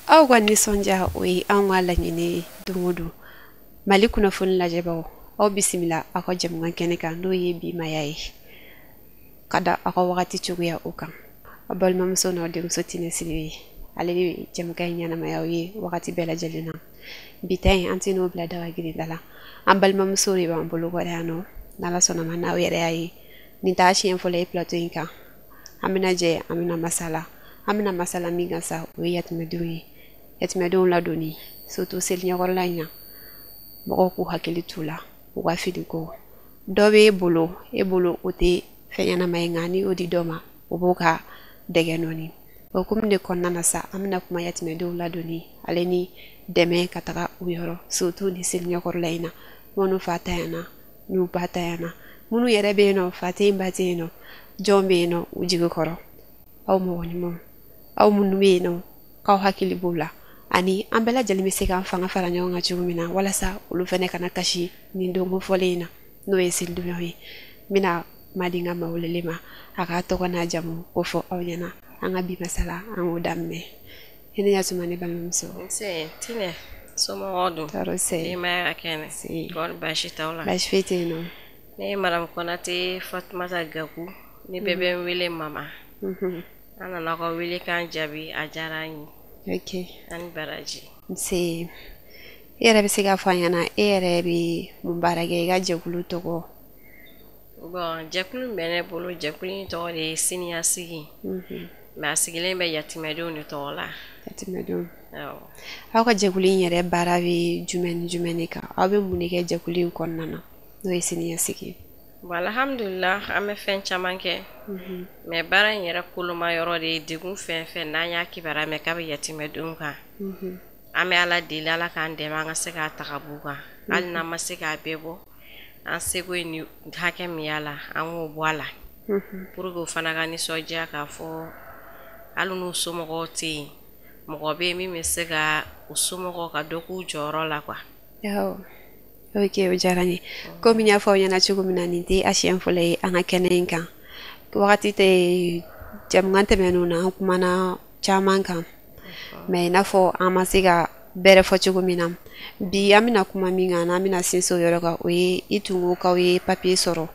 Aw ka nisɔndiya, o ye anw ka laɲini ye don o don. Mali kunnafoni lajɛbagaw, aw bisimila aw ka jɛmukan kɛnɛ kan, n'o ye Bi Maya ye, ka da aw ka wagati cogoya o kan. Aw balimamuso n'aw denmuso Tinɛ Sidibe, ale de bɛ jɛmukan in ɲɛnamaya aw ye wagati bɛɛ lajɛlen na. Bi ta in, an tɛ n'o bila daga girinda la. An balimamuso de b'an bolo kɔrɔ yan nɔ. N'Ala sɔnna ma, n'aw yɛrɛ y'a ye, nin t'a siɲɛ fɔlɔ ye plateau in kan. An bɛna jɛ, an bɛna masala. An bɛna masala min kan sa, o ye yatimɛdenw ye, yatimɛdenw ladonni, surtout seli ɲɛkɔrɔla in na. Mɔgɔw k'u hakili t'u la, u ka fini ko. Dɔ bɛ e bolo, e bolo o tɛ fɛn ɲɛnama ye, nka n'i y'o di dɔ ma, o b'o ka dɛgɛ nɔɔni. O hukumu de kɔnɔna na sa, an bɛna kuma yatimɛdenw ladonni ale ni dɛmɛ ka taga u yɔrɔ, surtout ni seli ɲɛkɔrɔla in na, minnu fa tanyana, n'u ba tanyana, minnu yɛrɛ bɛ yen nɔ, fa tɛ yen, ba tɛ yen nɔ, jɔn bɛ yen nɔ u jigi kɔrɔ. Aw mɔgɔ ɲumanw, aw minnu bɛ yen nɔ k'aw hakili b'u la, ani an bɛɛ lajɛlen bɛ se k'an fanga fara ɲɔgɔn kan cogo min na walasa olu fana kana kasi nin don kofɔlen in na, n'o ye selidonyaw ye. N bɛna kuma di n ka maa welelen ma, a k'a tɔgɔ n'a jamu ko fɔ aw ɲɛna. An ka bi masala, an k'o daminɛ. I ni ɲatuma, ne balimamuso. Nse Tinɛ, somɔgɔw dun? Tɔɔrɔ tɛ. Denbaya ka kɛnɛ? Kɔri baasi t'aw la? Baasi foyi tɛ yen nɔ. Ne ye Madame Konate Fatumata Gaku, ni bɛɛ bɛ n wele Mama. An nana aw ka welekan jaabi, a diyara an ye. Ani baraji. Nse, e yɛrɛ bɛ se k'a fɔ an ɲɛna, e yɛrɛ bɛ mun baara kɛ, i ka jɛkulu tɔgɔ? Bon, jɛkulu min bɛ ne bolo, jɛkulu in tɔgɔ de ye Siniɲɛsigi, mais a sigilen bɛ yatimɛdenw de tɔgɔ la. Yatimɛdenw. Awɔ. Aw ka jɛkulu in yɛrɛ baara bɛ jumɛn ni jumɛn de kan? Aw bɛ mun de kɛ jɛkulu in kɔnɔna na, n'o ye siniɲɛsigi ye? Bon, alhamdulillah, an bɛ fɛn caman kɛ, mais baara in yɛrɛ koloma yɔrɔ de ye degun fɛn fɛn n'an y'a kibaruya mɛn k'a bɛ yatimɛdenw kan, an bɛ Ala deli, Ala k'an dɛmɛ an ka se k'a ta ka b'u kan. Hali n'an ma se k'a bɛɛ bɔ, an seko ye ni hakɛ min y'a la, an k'o bɔ a la pour que o fana ka nisɔndiya k'a fɔ hali n'u somɔgɔw tɛ yen, mɔgɔ bɛ yen min bɛ se ka u somɔgɔw ka dɔ k'u jɔyɔrɔ la quoi. Awɔ, ok, o diyara n ye. Komi n y'a fɔ aw ɲɛna cogo min na, nin tɛ a siɲɛ fɔlɔ ye an ka kɛnɛ in kan. Wagati tɛ jɛmukan tɛmɛnenw na, an kumana caman kan, mais i n'a fɔ an ma se ka bɛrɛ fɔ cogo min na. Bi, an bɛna kuma min kan, n'an bɛna sinsin o yɔrɔ kan, o ye i tun ko k'aw ye papier sɔrɔ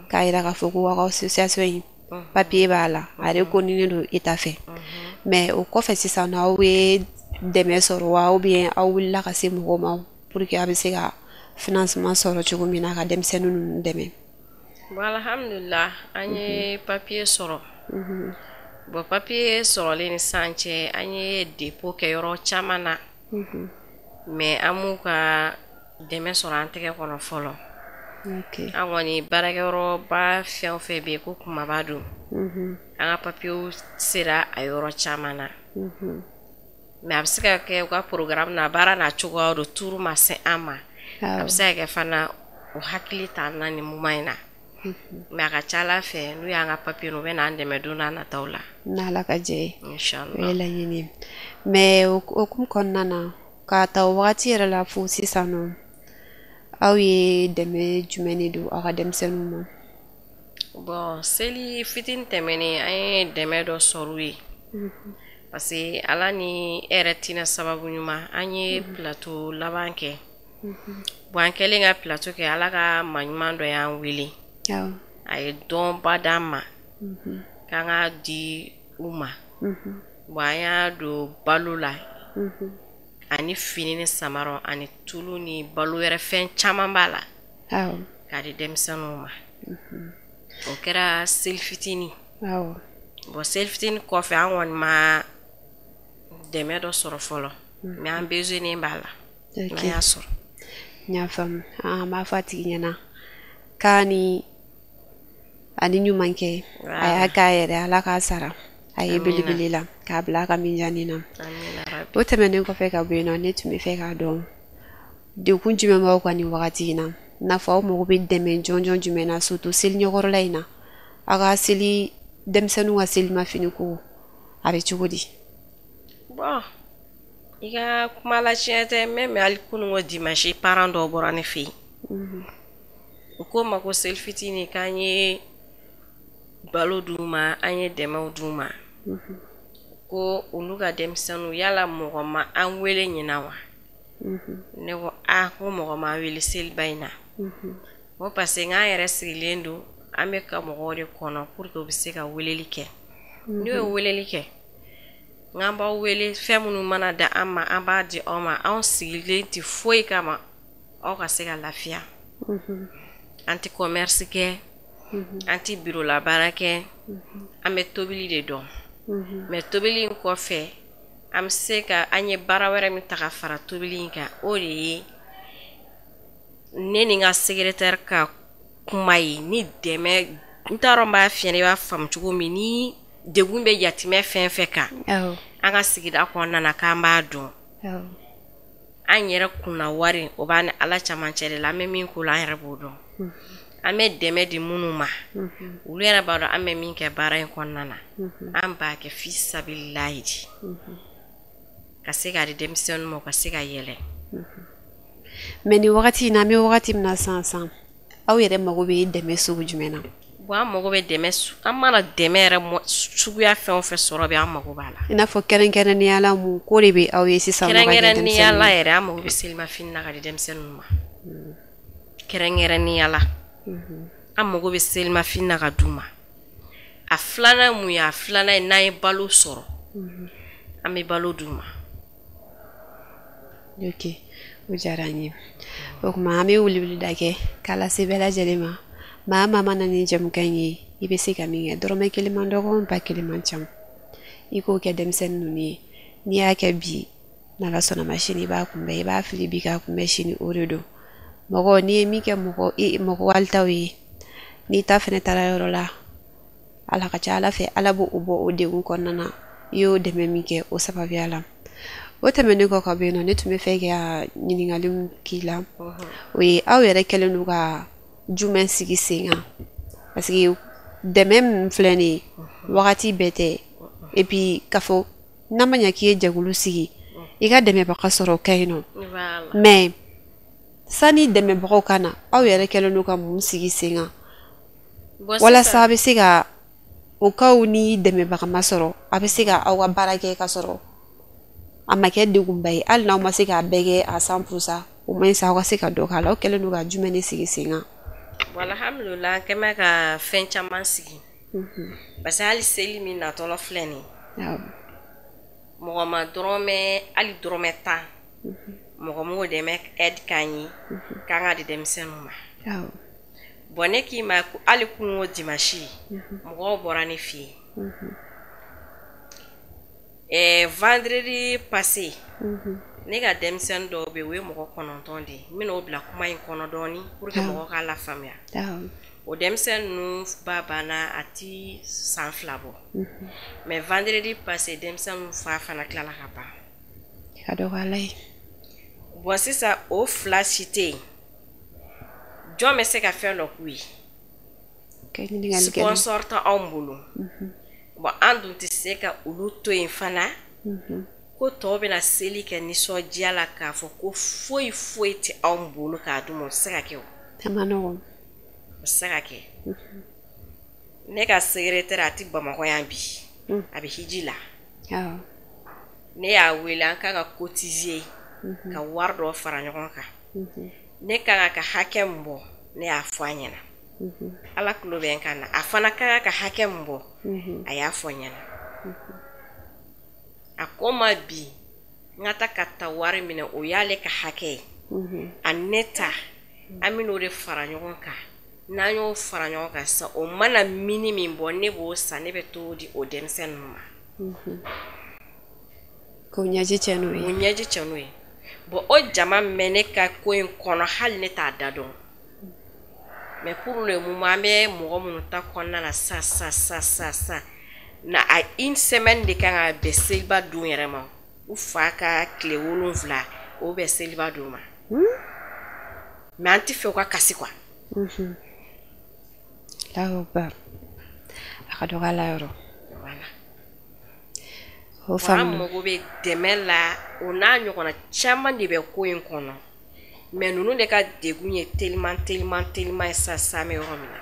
k'a yira k'a fɔ ko aw ka association in, papier b'a la, a reconnu don État fɛ. Mais o kɔfɛ sisan nɔ, aw ye dɛmɛ sɔrɔ wa, ou bien aw wulila ka se mɔgɔw ma pour que a bɛ se ka financement sɔrɔ cogo min na ka denmisɛnnin ninnu dɛmɛ? Bon, alhamdulillah, an ye papier sɔrɔ. Bon, papier sɔrɔlen ni sisan cɛ, an ye dépôt kɛ yɔrɔ caman na, mais an m'u ka dɛmɛ sɔrɔ an tɛgɛ kɔnɔ fɔlɔ. An kɔni baarakɛyɔrɔba fɛn o fɛn bɛ yen ko kumaba don, an ka papiyew sera a yɔrɔ caman na, mais a bɛ se ka kɛ u ka programme na, baara n'a cogoya don, tour ma se an ma. A bɛ se ka kɛ fana o hakili t'an na nin moment in na, mais a ka ca Ala fɛ, n'u y'an ka papiye, u bɛ n'an dɛmɛ don n'a nataw la. N'Ala ka jɛ ye. Inchallah. O ye laɲini ye. Mais o hukumu kɔnɔna na, k'a ta o wagati yɛrɛ la fo sisan nɔ, aw ye dɛmɛ jumɛn de don aw ka denmisɛnninw ma? Bon, seli fitini tɛmɛnen, an ye dɛmɛ dɔ sɔrɔ u ye, parce que Ala ni e yɛrɛ tinɛ sababu ɲuman, an ye plateau laban kɛ. Bon, an kɛlen ka plateau kɛ, Ala ka maa ɲuman dɔ y'an wele, a ye dɔnba d'an ma k'an k'a di u ma. Bon, an y'a don balo la, ani fini ni samaraw ani tulu ni balo wɛrɛ, fɛn caman b'a la, k'a di denmisɛnninw ma. O kɛra seli fitinin. Bon, seli fitinin kɔfɛ, an kɔni ma dɛmɛ dɔ sɔrɔ fɔlɔ, mais an besoin b'a la n'an y'a sɔrɔ. N y'a faamu. An b'a fɔ a tigi ɲɛna k'a ni ani ɲuman kɛ, a y'a k'a yɛrɛ, Ala k'a sara a ye belebele la k'a bila a ka minjani na. O tɛmɛnen kɔfɛ ka bɔ yen nɔ, ne tun bɛ fɛ k'a dɔn degun jumɛn b'aw kan nin wagati in na, i n'a fɔ aw mago bɛ dɛmɛ jɔnjɔn jumɛn na, surtout seli ɲɛkɔrɔla in na, aw ka seli denmisɛnninw ka selimafini ko, a bɛ cogo di? Bon, i ka kuma la tiɲɛ tɛ même, hali kunun ko dimanche, parent dɔw bɔra ne fɛ yen, u ko ma ko seli fitinin k'an ye balo d'u ma, an ye dɛmɛw d'u ma. Ko olu ka denmisɛnninw yala mɔgɔ ma an wele ɲinan wa? Ne ko a ko mɔgɔ ma an wele seliba in na. Ko parce que n'an yɛrɛ sigilen don, an bɛ ka mɔgɔw de kɔnɔ pour que u bɛ se ka weleli kɛ. N'u ye weleli kɛ, n'an b'aw wele, fɛn minnu mana da an ma, an b'a di aw ma. Anw sigilen tɛ foyi kama aw ka se ka lafiya. An tɛ commerce kɛ, an tɛ bureau la baara kɛ, an bɛ tobili de dɔn. Mais tobili in kɔfɛ, an bɛ se ka an ye baara wɛrɛ min ta ka fara tobili in kan, o de ye ne ni n ka secrétaire ka kuma ye ni dɛmɛ. N t'a dɔn n b'a f'i ɲɛna, i b'a faamu cogo min, ni degun bɛ yatimɛ fɛn fɛn kan an ka sigida kɔnɔna na, k'an b'a dɔn. An yɛrɛ kunna wari, o b'an ni Ala camancɛ de la. An bɛ min k'o la, an yɛrɛ b'o dɔn. An bɛ dɛmɛ di minnu ma, olu yɛrɛ b'a dɔn an bɛ min kɛ baara in kɔnɔna na. An b'a kɛ fi sabililahi de, ka se k'a di denmisɛnninw ma, u ka se ka yɛlɛ. Mais nin wagati in na, an bɛ wagati min na sisan sisan, aw yɛrɛ mago bɛ dɛmɛ sugu jumɛn na? Bon, an mago bɛ dɛmɛ, an mana dɛmɛ yɛrɛ suguya fɛn o fɛn sɔrɔ bi, an mago b'a la. I n'a fɔ kɛrɛnkɛrɛnnenya la, mun ko de bɛ aw ye sisan? Kɛrɛnkɛrɛnnenya la yɛrɛ, an mago bɛ selimafini na ka di denmisɛnninw ma. Kɛrɛnkɛrɛnnenya la, an mago bɛ selimafini na ka d'u ma. A filanan mun ye? A filanan ye, n'an ye balo sɔrɔ, an bɛ balo d'u ma. Ok, o diyara an ye. O tuma an bɛ weleweleda kɛ k'a lase bɛɛ lajɛlen ma. Maa maa mana ni jamukan in ye, i bɛ se ka min kɛ, dɔrɔmɛ kelen man dɔgɔ, ba kelen man ca, i k'o kɛ denmisɛnnin ninnu ye. N'i y'a kɛ bi, n'Ala sɔnna ma, sini i b'a kunbɛn. I b'a fili bi k'a kunbɛn sini, o de don. Mɔgɔ, n'i ye min kɛ mɔgɔ i mɔgɔ walitaw ye, n'i ta fɛnɛ taara yɔrɔ la, Ala ka ca Ala fɛ, Ala b'o bɔ o degun kɔnɔna na, i y'o dɛmɛ min kɛ o sababuya la. O tɛmɛnen kɔ ka bɔ yen nɔ, ne tun bɛ fɛ ka ɲininkali min k'i la, o ye aw yɛrɛ kɛlen don ka jumɛn sigi sen kan? Parce que dɛmɛ min filɛ nin ye, wagati bɛɛ tɛ. Et puis k'a fɔ n'a ma ɲɛ k'i ye jɛkulu sigi, i ka dɛmɛbaga sɔrɔ, o ka ɲi nɔ. Mais sani dɛmɛbagaw ka na, aw yɛrɛ kɛlen don ka mun sigi sen kan walasa a bɛ se ka o kaw ni dɛmɛbaga ma sɔrɔ, a bɛ se ka aw ka baara kɛ ka sɔrɔ a ma kɛ degunba ye, hali n'aw ma se k'a bɛɛ kɛ à 100%, au moins aw ka se ka dɔ k'a la? Aw kɛlen don ka jumɛn de sigi sen kan? Bon, alhamdulilah, an kɛn bɛ ka fɛn caman sigi, parce que hali seli min natɔla filɛ nin ye, mɔgɔ ma dɔrɔmɛ, hali dɔrɔmɛ 10, mɔgɔ m'o dɛmɛ aide k'an ye k'an ka di denmisɛnninw ma. Bon, ne k'i ma, hali kunun o dimanche, mɔgɔw bɔra ne fɛ yen. Vendredi passé, ne ka denmisɛnnin dɔw bɛ yen, o ye mɔgɔ 9 de ye. N bɛna o bila kuma in kɔnɔ dɔɔni pour que mɔgɔw k'a lafaamuya. O denmisɛnnin ninnu ba banna, a ti san 2 bɔ. Mais vendredi passé, denmisɛnninw fa fana tilala ka ban. Ka dɔgɔ Ala ye. Bon, sisan o fila si tɛ yen, jɔn bɛ se ka fɛn dɔ k'u ye? Sponsor tɛ anw bolo. Bon, an dun tɛ se ka olu to yen fana ko tɔw bɛna seli kɛ nisɔndiya la k'a fɔ ko foyi foyi tɛ anw bolo k'a d'u ma. O tɛ se ka kɛ o. A ma nɔgɔn. O tɛ se ka kɛ. Ne ka secrétaire, a tɛ Bamakɔ yan bi, a bɛ hiji la. Ne y'a wele, an kan ka cotiser ka wari dɔ fara ɲɔgɔn kan. Ne kan ka hakɛ min bɔ, ne y'a fɔ a ɲɛna, Ala tulo bɛ n kan na. A fana kan ka hakɛ min bɔ, a y'a fɔ n ɲɛna. A ko n ma bi n ka taa ka taa wari minɛ, o y'ale ka hakɛ ye. A ne ta, an bɛn'o de fara ɲɔgɔn kan. N'an y'o fara ɲɔgɔn kan sisan, o mana mini min bɔ, ne b'o san, ne bɛ t'o di o denmisɛnnin ninnu ma. K'o ɲɛji cɛ n'o ye. O ɲɛji cɛ n'o ye. Bon, o jama min bɛ ne ka ko in kɔnɔ, hali ne t'a da dɔn. Mais pour le moment, an bɛ mɔgɔ minnu ta kɔnɔna na sa sa sa sa sa na, a une semaine de kan ka bɛn seliba don yɛrɛ ma. U fa ka tile 7, o bɛ seliba don ma. Mais an tɛ fɛ u ka kasi quoi. Allahu akbar, a ka dɔgɔ Ala yɔrɔ. Voilà. O an faamu. Mago bɛ dɛmɛ la, o n'a ɲɔgɔnna caman de bɛ ko in kɔnɔ. Mais ninnu de ka degun ye teliman teliman teliman ye sa sa, an bɛ yɔrɔ min na.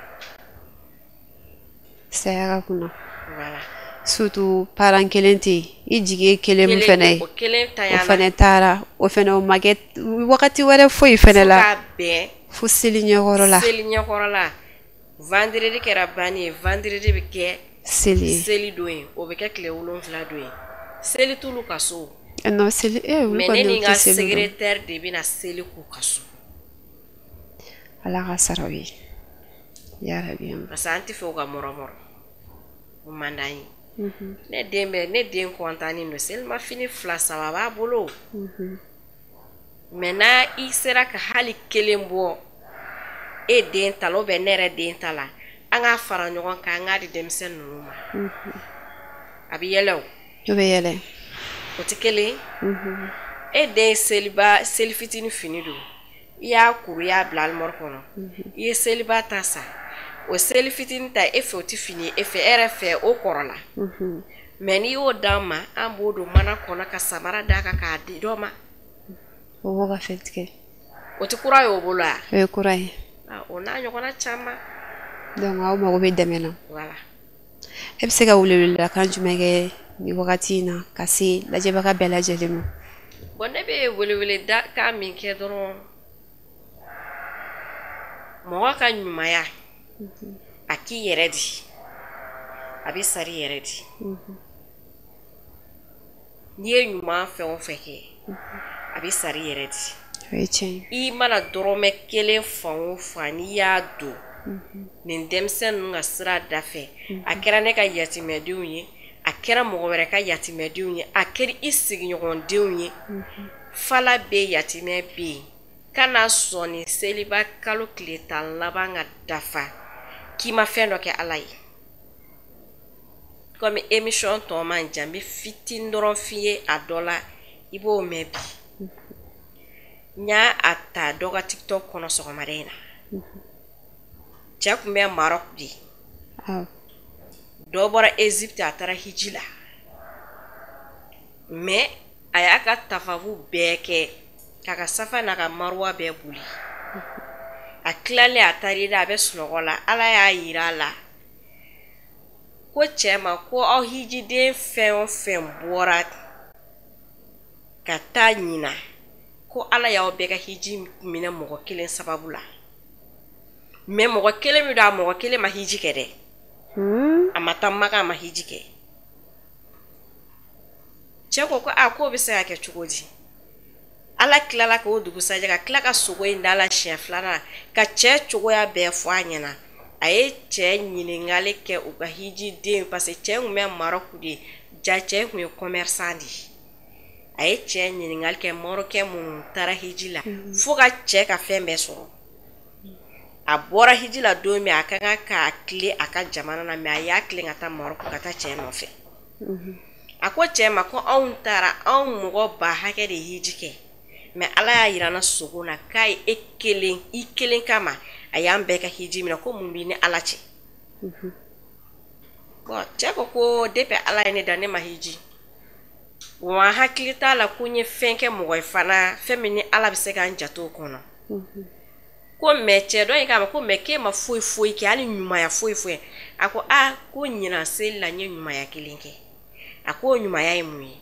Saya ka kunna. Voilà. Surtout parent kelen tɛ yen, i jigi ye kelen min fɛnɛ ye, o kelen o tanyana, fɛnɛ taara, o fɛnɛ o ma kɛ wagati wɛrɛ foyi fɛnɛ fo la, k'a bɛn fo seli ɲɛkɔrɔ la. Seli ɲɛkɔrɔ la, vendredi kɛra banni ye, vendredi bɛ kɛ seli ye, seli don ye, o bɛ kɛ tile 7 don ye, seli t'olu ka so. Non, seli olu Mais ne kɔni ni n tɛ ka seli dɔn. secrétaire de bɛna seli k'u ka so. Ala ka sara u ye yarabi. Parce que an tɛ fɛ u ka mɔrɔmɔrɔ, o man d'an ye. Ne den bɛ, ne den kɔntannen don, selimafini 2 3 b'a bolo. Mais n'a i sera ka hali kelen bɔ e den ta la ou bien ne yɛrɛ den ta la, an k'a fara ɲɔgɔn kan, an k'a di denmisɛnnin ninnu ma, a bɛ yɛlɛ o. O bɛ yɛlɛ. O tɛ kelen ye. E den ye seliba seli fitinin fini don, i y'a kuru, i y'a bila alimɔri kɔnɔ, i ye seliba ta san, o seli fitinin ta e fɛ, o tɛ fini ye e fɛ, e yɛrɛ fɛ o kɔrɔla. Mais n'i y'o d'an ma, an b'o don mana kɔnɔ ka samara d'a kan k'a di dɔ ma. O b'o ka fɛn tigɛ. O tɛ kura ye o bolo wa? O ye kura ye. O n'a ɲɔgɔnna caman. Donc aw mago bɛ dɛmɛ na. Voilà. E bɛ se ka weleweledakan jumɛn kɛ nin wagati in na ka se lajɛbaga bɛɛ lajɛlen ma? Bon, ne bɛ weleweledakan min kɛ dɔrɔn, mɔgɔ ka ɲumanya a k'i yɛrɛ di, a bɛ sari yɛrɛ di. N'i ye ɲuman fɛn o fɛn kɛ, a bɛ sari yɛrɛ di. O ye tiɲɛ ye. I mana dɔrɔmɛ kelen fan o fan, n'i y'a don nin denmisɛn ninnu ka sira da fɛ, a kɛra ne ka yatimɛdenw ye, a kɛra mɔgɔ wɛrɛ ka yatimɛdenw ye, a kɛra i sigiɲɔgɔndenw ye, fala bɛ, yatimɛ bɛ yen, kana sɔn nin seliba kalo tile 10 laban ka dafa k'i ma fɛn dɔ kɛ Ala ye. Komi émission tɔ man jan, n bɛ fitinin dɔrɔn f'i ye a dɔ la, i b'o mɛn bi. N y'a a ta dɔ ka TikTok kɔnɔ sɔgɔmada in na. Cɛ tun bɛ Maroc de. Dɔ bɔra Égypte, a taara hiji la. Mais a y'a ka tafafu bɛɛ kɛ k'a ka safa n'a ka maruwa bɛɛ boli. A tilalen, a taara i da, a bɛ sunɔgɔ la, Ala y'a yira a la ko cɛ ma ko aw hijiden fɛn o fɛn bɔra ka taa ɲina, ko Ala y'aw bɛɛ ka hiji minɛ mɔgɔ kelen sababu la. Mais mɔgɔ kelen min don, a mɔgɔ kelen ma hiji kɛ dɛ. A ma taa Maka, a ma hiji kɛ. Cɛ ko ko a k'o bɛ se ka kɛ cogo di? Ala tilala k'o dugusajɛ ka tila ka sogo in d'a la siɲɛ filanan, ka cɛ cogoya bɛɛ fɔ a ɲɛna. A ye cɛ ɲininkali kɛ u ka hijiden, parce que cɛ tun bɛ Maroc de, ja cɛ tun ye commerçant de ye. A ye cɛ ɲininkali kɛ Marocain minnu taara hiji la, fo ka cɛ ka fɛn bɛɛ sɔrɔ. A bɔra hiji la don min, a ka kan k'a tile a ka jamana na, mais a y'a tilen ka taa Maroc ka taa cɛ nɔfɛ. A ko cɛ ma ko anw taara, anw mɔgɔ ba hakɛ de hiji kɛ, mais Ala y'a yira n na sogo na k'a ye e kelen, i kelen kama a y'an bɛɛ ka hiji minɛ, ko mun b'i ni Ala cɛ? Bon, cɛ ko ko depuis Ala ye ne da, ne ma hiji, wa n hakili t'a la ko n ye fɛn kɛ mɔgɔ ye fana, fɛn min ni Ala bɛ se k'an jate o kɔnɔ. Ko mais cɛ dɔ in k'a ma ko mais k'e ma foyi foyi kɛ, hali ɲumanya foyi foyi. A ko a ko ɲinan seli la n ye ɲumanya kelen kɛ. A ko o ɲumanya ye mun ye?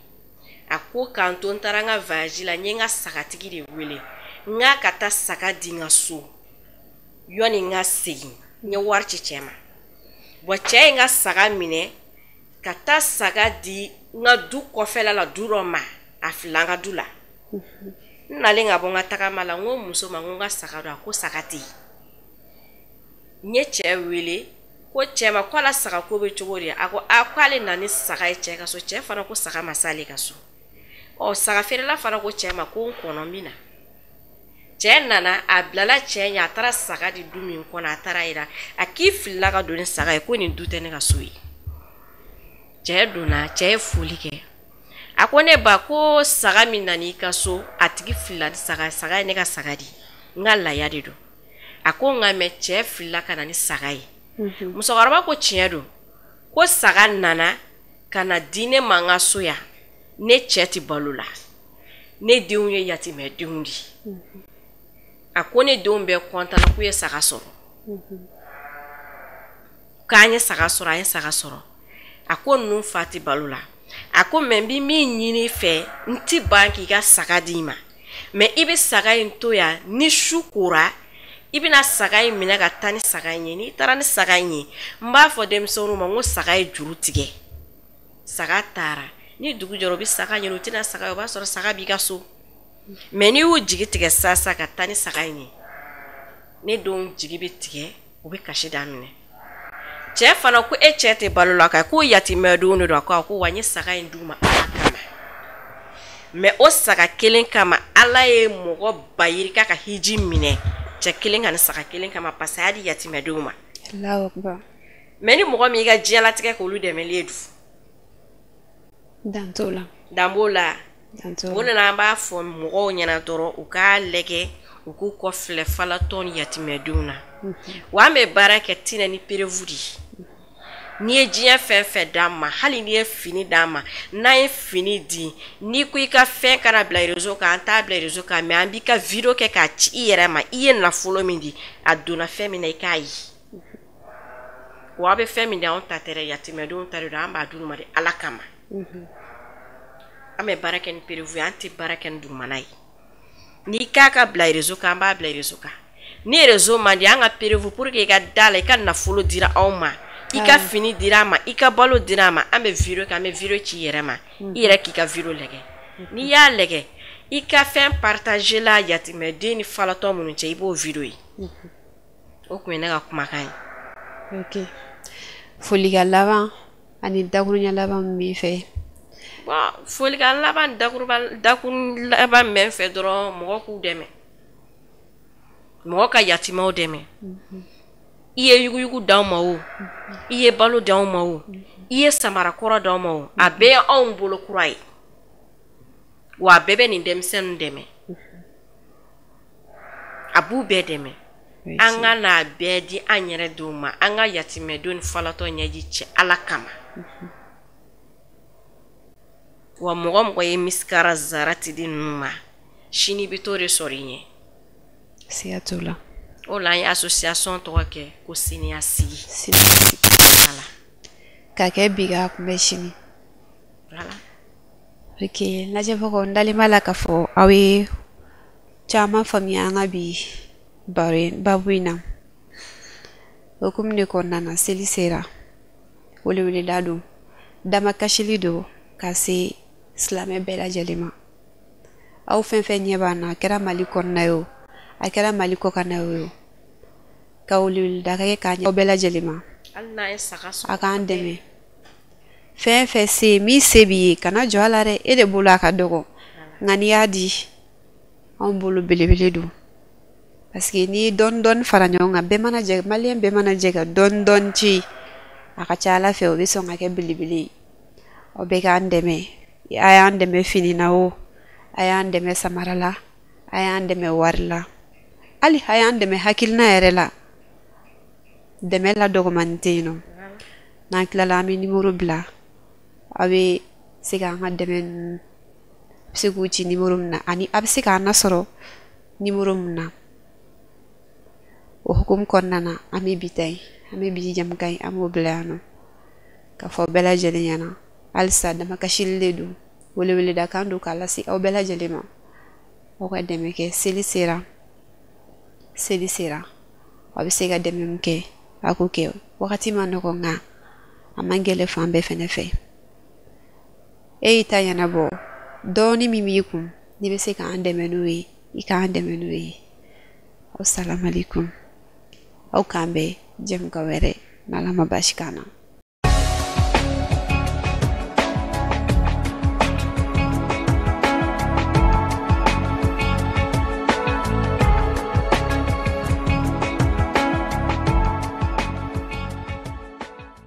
A ko k'an to n taara n ka voyage la, n ye n ka sagatigi de wele, n k'a ka taa saga di n ka so yanni n ka segin, n ye wari ci cɛ ma. Bon, cɛ ye n ka saga minɛ ka taa saga di n ka du kɔfɛla la, du dɔ ma, a filila n ka du la. N nalen ka bɔ n ka tagama la, n ko muso ma, n ko n ka saga don, a ko saga tɛ yen. N ye cɛ wele, ko cɛ ma ko ala saga ko bɛ cogo di? A ko a k'ale nana ni saga ye cɛ ka so, cɛ fana ko saga ma s'ale ka so. Ɔ, saga feerela fana ko cɛ ma ko n kɔnɔ n bɛ na. Cɛ nana, a bilala cɛ ɲɛ, a taara saga di du min kɔnɔ, a taara yira a k'i filila ka don ni saga ye, ko nin du tɛ ne ka so ye. Cɛ donna, cɛ ye foli kɛ. A ko ne ba, ko saga min nana i ka so, a tigi filila ni saga, saga ye ne ka saga di, n ka laya de don. A ko nka mɛ cɛ filila ka na ni saga ye. Musokɔrɔba ko tiɲɛ don, ko saga nana ka na di ne ma n ka so yan, ne cɛ tɛ balo la, ne denw ye yatimɛdenw de ye. A ko ne denw bɛɛ kɔntana k'u ye saga sɔrɔ, k'an ye saga sɔrɔ, an ye saga sɔrɔ. A ko ninnu fa tɛ balo la. A ko mais n bɛ min ɲini i fɛ, n ti ban k'i ka saga d'i ma, mais i bɛ saga in to yan, ni su kora i bɛna saga in minɛ ka taa ni saga in ye. N'i taara ni saga in ye, n b'a fɔ denmisɛnninw ma n ko saga ye juru tigɛ. Saga taara, ni dugu jɛra, u bɛ saga ɲini, u tɛna saga ye, o b'a sɔrɔ saga b'i ka so. Mais n'i y'u jigi tigɛ sisan ka taa ni saga in ye, ne denw jigi bɛ tigɛ, u bɛ kasi daminɛ. Cɛ fana ko e cɛ tɛ balo la, ko yatimɛdenw de don. A ko wa n ye saga in d'u ma Ala kama, mais o saga kelen kama Ala ye mɔgɔ ba yirika ka hiji minɛ cɛ kelen ka ni saga kelen kama, parce que a y'a di yatimɛdenw ma. Allahu akbar. Mais ni mɔgɔ min y'i ka diɲɛlatigɛ k'olu dɛmɛli ye dun? Dan t'o la. Dan b'o la. O de la an b'a fɔ mɔgɔw ɲɛna dɔrɔn, u k'a lajɛ, u k'u kɔ filɛ falatɔ ni yatimɛdenw na. Wa an bɛ baara kɛ tinɛ ni preuve de ye. N'i ye diɲɛ fɛn fɛn d'an ma, hali n'i ye fini d'an ma, n'an ye fini di, n'i ko i ka fɛn kana bila réseau kan, an t'a bila réseau kan, mais an b'i ka vidéo kɛ k'a ci i yɛrɛ ma. I ye nafolo min di, a donna fɛn min na, i k'a ye. Wa aw bɛ fɛn min di, anw ta tɛ dɛ, yatimɛdenw ta de don, an b'a d'u ma de Ala kama. An bɛ baara kɛ ni preuve ye, an tɛ baara kɛ ni dugumana ye. N'i k'a ka bila réseau kan, an b'a bila réseau kan. Ni réseau man di, an ka preuve pour que i ka da la, i ka nafolo dira anw ma, i ka fini dira a ma, i ka balo dira a ma, an bɛ vidéo kɛ, an bɛ vidéo ci i yɛrɛ ma, i yɛrɛ k'i ka vidéo lajɛ. N'i y'a lajɛ, i ka fɛn partager la yatimɛden ni falatɔ minnu cɛ, i b'o vidéo ye. O tun ye ne ka kumakan ye. Ok, folikan laban ani dakuruɲɛ laban min b'i fɛ? Bon, folikan laban, dakuruba dakuru laban min bɛ n fɛ dɔrɔn, mɔgɔ k'u dɛmɛ, mɔgɔ ka yatimɛw dɛmɛ. I ye yuguyugu d'anw ma o, i ye balo d'anw ma o, i ye samara kɔrɔ d'anw ma o, a bɛɛ ye anw bolo kura ye, wa a bɛɛ bɛ nin denmisɛnninw dɛmɛ, a b'u bɛɛ dɛmɛ. An ka n'a bɛɛ di an yɛrɛ denw ma, an ka yatimɛdenw ni falatɔ ɲɛji cɛ Ala kama. Wa mɔgɔ mɔgɔ ye misikara zarati di ninnu ma, sini bɛ t'o de sɔrɔ i ɲɛ. Siga t'o la. O la an ye association tɔgɔ kɛ ko siniɲɛsigi. Siniɲɛsigi. Voilà. K'a kɛ bi k'a kunbɛ sini. Voilà. Ok, lajɛbagaw, n dalen b'a la k'a fɔ aw ye caman faamuya an ka bi baro babu in na. O hukumu de kɔnɔna na, seli sera, weleweleda don, damakasili don ka se silamɛ bɛɛ lajɛlen ma. Aw fɛn fɛn ɲɛ b'an na, a kɛra Mali kɔnɔna ye o, a kɛra Mali kɔkanna ye o, ka weleweleda kɛ k'a ɲɛ aw bɛɛ lajɛlen ma. Hali n'a ye saga sɔrɔ, a k'an dɛmɛ. Fɛn fɛn se min se b'i ye, kana jɔ a la dɛ, e de bolo a ka dɔgɔ, nka n'i y'a di, anw bolo belebele don. Parce que n'i ye dɔɔni dɔɔni fara ɲɔgɔn kan, bɛɛ mana jɛ, maliyɛn bɛɛ mana jɛ ka dɔɔni dɔɔni ci, a ka ca Ala fɛ o bɛ sɔn ka kɛ belebele ye. Aw bɛɛ k'an dɛmɛ. A y'an dɛmɛ fini na o, a y'an dɛmɛ samara la, a y'an dɛmɛ wari la, hali a y'an dɛmɛ hakilina yɛrɛ la. Dɛmɛ la dɔgɔmani tɛ yen nɔ. N'an tilala, an bɛ nimoro bila, aw bɛ se k'an ka dɛmɛ ninnu, a bɛ se k'u ci nimoro min na, ani a bɛ se k'an lasɔrɔ nimoro min na. O hukumu kɔnɔna na, an bɛ bi ta in, an bɛ bi jamukan in, an b'o bila yan nɔ k'a fɔ bɛɛ lajɛlen ɲɛna halisa damakasili de don, weleweleda kan don k'a lase aw bɛɛ lajɛlen ma. Aw ka dɛmɛ kɛ, seli sera, seli sera, aw bɛ se ka dɛmɛ min kɛ, a k'o kɛ. Wagati ma nɔgɔn, nka a man gɛlɛn fan bɛɛ fɛnɛ fɛ. E y'i ta ɲɛnabɔ, dɔɔni min b'i kun, n'i bɛ se k'an dɛmɛ n'o ye, i k'an dɛmɛ n'o ye. Aw salamalekum, aw k'an bɛn jɛmukan wɛrɛ n'Ala ma baasi k'an na.